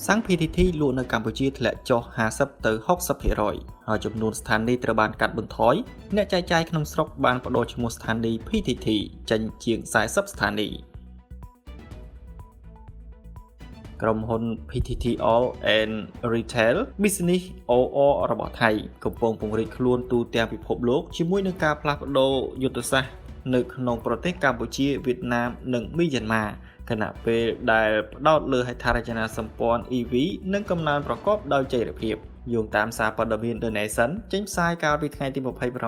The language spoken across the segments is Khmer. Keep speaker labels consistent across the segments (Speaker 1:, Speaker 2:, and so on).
Speaker 1: សាំង PTT លក់នៅកម្ពុជាធ្លាក់ចុះ50ទៅ60%ហើយចំនួនស្ថានីយ៍ត្រូវបានកាត់បន្ថយអ្នកចែកចាយក្នុងស្រុកបានប្ដូរឈ្មោះស្ថានីយ៍ PTT ចេញជាង40ស្ថានីយ៍ក្រុមហ៊ុន PTT All and Retail Business OR របស់ថៃកំពុងពង្រីកខ្លួនទូទាំងពិភពលោកជាមួយនឹងការផ្លាស់ប្ដូរយុទ្ធសាស្ត្រនៅក្នុងប្រទេសកម្ពុជាវៀតណាមនិងមីយ៉ាន់ម៉ាខណៈពេលដែលផ្ដោតលើហេដ្ឋារចនាសម្ព័ន្ធ EV និងកំណើនប្រកបដោយចីរភាពយោងតាមសារព័ត៌មាន The Nation ចេញផ្សាយកាលពីថ្ងៃទី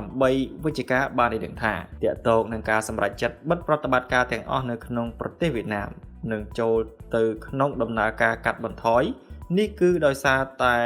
Speaker 1: 28វិច្ឆិកាបានឲ្យដឹងថាទាក់ទងនឹងការសម្រេចចិត្តបិទប្រតិបត្តិការទាំងអស់នៅក្នុងប្រទេសវៀតណាមនិងចូលទៅក្នុងដំណើរការកាត់បន្ថយនេះគឺដោយសារតែ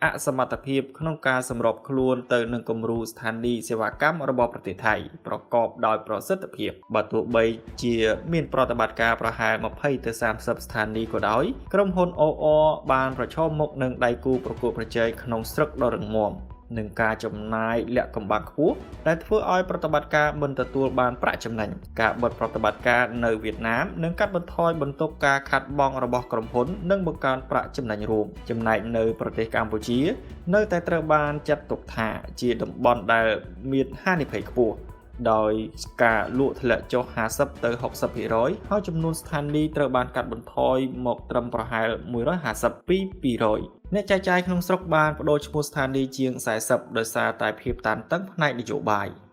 Speaker 1: អសមត្ថភាពក្នុងការសម្របខ្លួនទៅនឹងគំរូស្ថានីយ៍សេវាកម្មរបស់ប្រទេសថៃប្រកបដោយប្រសិទ្ធភាពបើទោះបីជាមានប្រតិបត្តិការប្រហែល20ទៅ30ស្ថានីយ៍ក៏ដោយក្រុមហ៊ុន OR បានប្រឈមមុខនឹងដៃគូប្រកួតប្រជែងក្នុងស្រុកដ៏រឹងមាំនិងការចំណាយលាក់កំបាំងខ្ពស់ដែលធ្វើឲ្យប្រតិបត្តិការមិនទទួលបានប្រាក់ចំណេញការបិទប្រតិបត្តិការនៅវៀតណាមនឹងកាត់បន្ថយបន្ទុកការខាតបង់របស់ក្រុមហ៊ុននិងបង្កើនប្រាក់ចំណេញរួមចំណែកនៅប្រទេសកម្ពុជា នៅតែត្រូវបានចាត់ទុកថាជាតំបន់ដែលមានហានិភ័យខ្ពស់ដោយការលក់ធ្លាក់ចុះ50ទៅ60%ហើយចំនួនស្ថានីយ៍ត្រូវបានកាត់បន្ថយមកត្រឹមប្រហែល150ពី200អ្នកចែកចាយក្នុងស្រុកបានប្ដូរឈ្មោះស្ថានីយ៍ជាង40ដោយសារតែភាពតានតឹងផ្នែកនយោបាយ។